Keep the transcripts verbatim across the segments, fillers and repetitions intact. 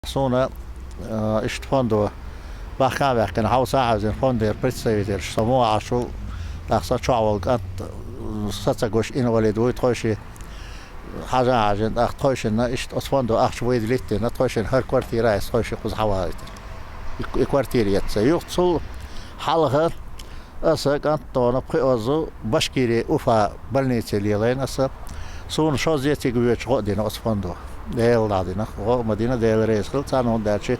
Суна, э, иштта фондо бахкан а баьхкина, хьовса а хьовзийна, фондера представительш со мо Ӏаш ву, тӀаккха со чохь волу кӀант, э, са ца гуш инвалид вуй, тхойшиъ хьажа а хьажийна, тӀаккха тхойшинна иштта оцу фондо ахча вайга литтина, тхойшинна хӀара квартира а эцна, тхойшиъ кхуза хьаваийтира. И, и квартира эцна. Юха цул хьалха аса кӀант а тхуна пхоьазза Башкирин Уфа больнице лелийна аса. Суна шозза цига воьдуш гӀо а дина оцу фондо. Делан дӀа дина. ГӀо а ма дина, Дела реза хила царна, хӀунда аьлча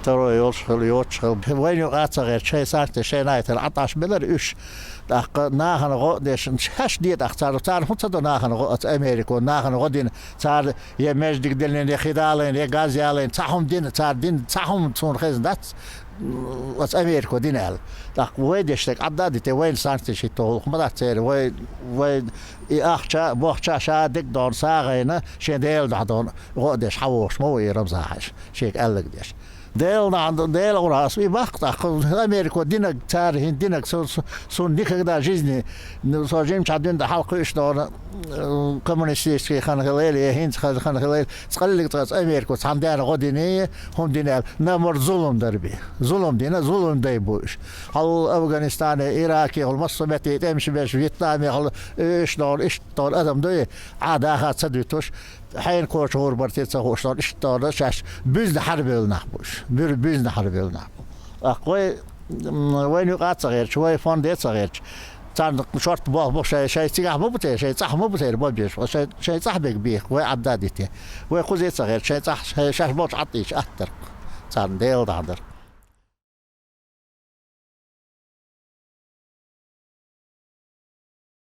таро йолуш хила, йоцуш хила. Вайна юкъа а ца гӀерташ, шайн санкцеш шайна а тера, Ӏад Ӏаш белара уьш. ТӀаккха нахана гӀо а деш, хьаьш де тӀаккха царна, царна хӀун ца до нахана гӀо, оцу Америко нахана гӀо дина, цара я маьждиг деллина, я хи далийна, я газ ялийна, цхьа хӀума дина, цара дина, цхьа хӀума суна хезна дац, оцу Америко дина аьлла. ТӀаккха вай деш дерг Ӏадда а дитина, вайна санкцеш хӀитто гӀуллакх ма дац церан, вай, вай и ахча, бохча ша дерг а дохьуш, сагӀина, шен Делан дуьхьа дохьуш, гӀо а деш хьавогӀуш ма ву и Рамзан-Хьаьжа, шега аьлларг деш. Делан дуьхьа, Делан гӀурахь аса и баккха тӀаккха, Америко динарг, цара хӀинца динарг, со, со, суна никогда жизни, ну, со жимчохь дуьйна дан хьалха кхуьуш дохьуш, э, коммунистический хан хилийла, я хӀинца хан, хан хилийла, цкъа а, цкъа а Америко цхьана дена гӀо дина, хӀума дина аьлла, наб-, зулам дар бен. Зулам дина, зулам дай бу уьш. Хьал Афганистане, Иракехула, массо а метте тӀемаш беш, Вьетнамехула, уьш дохьуш, иштта дохьуш адам дуй, Ӏа даха ца дуьтуш, хьенан коча гӀур бара те ца хууш дохьуш, иштта дохьуш, шаьш буьзна хьарбевлла нах бу уьш. Буьр-, буьзна хьарбевлла нах бу. ТӀаккха вай, м, вайна юкъа а ца гӀерташ, вай фонде а ца гӀерташ, царна шорта болх бу шай, шай цигахь ма бу те, шай цӀахь ма бу те, бо беш, шай, шай цӀахь берг бехк, вай Ӏадда а дитина. Вай кхуза а ца гӀерташ, шай цӀахь, шай шаьш болчу Ӏадда ийча аттар царна Делан дуьхьа дар.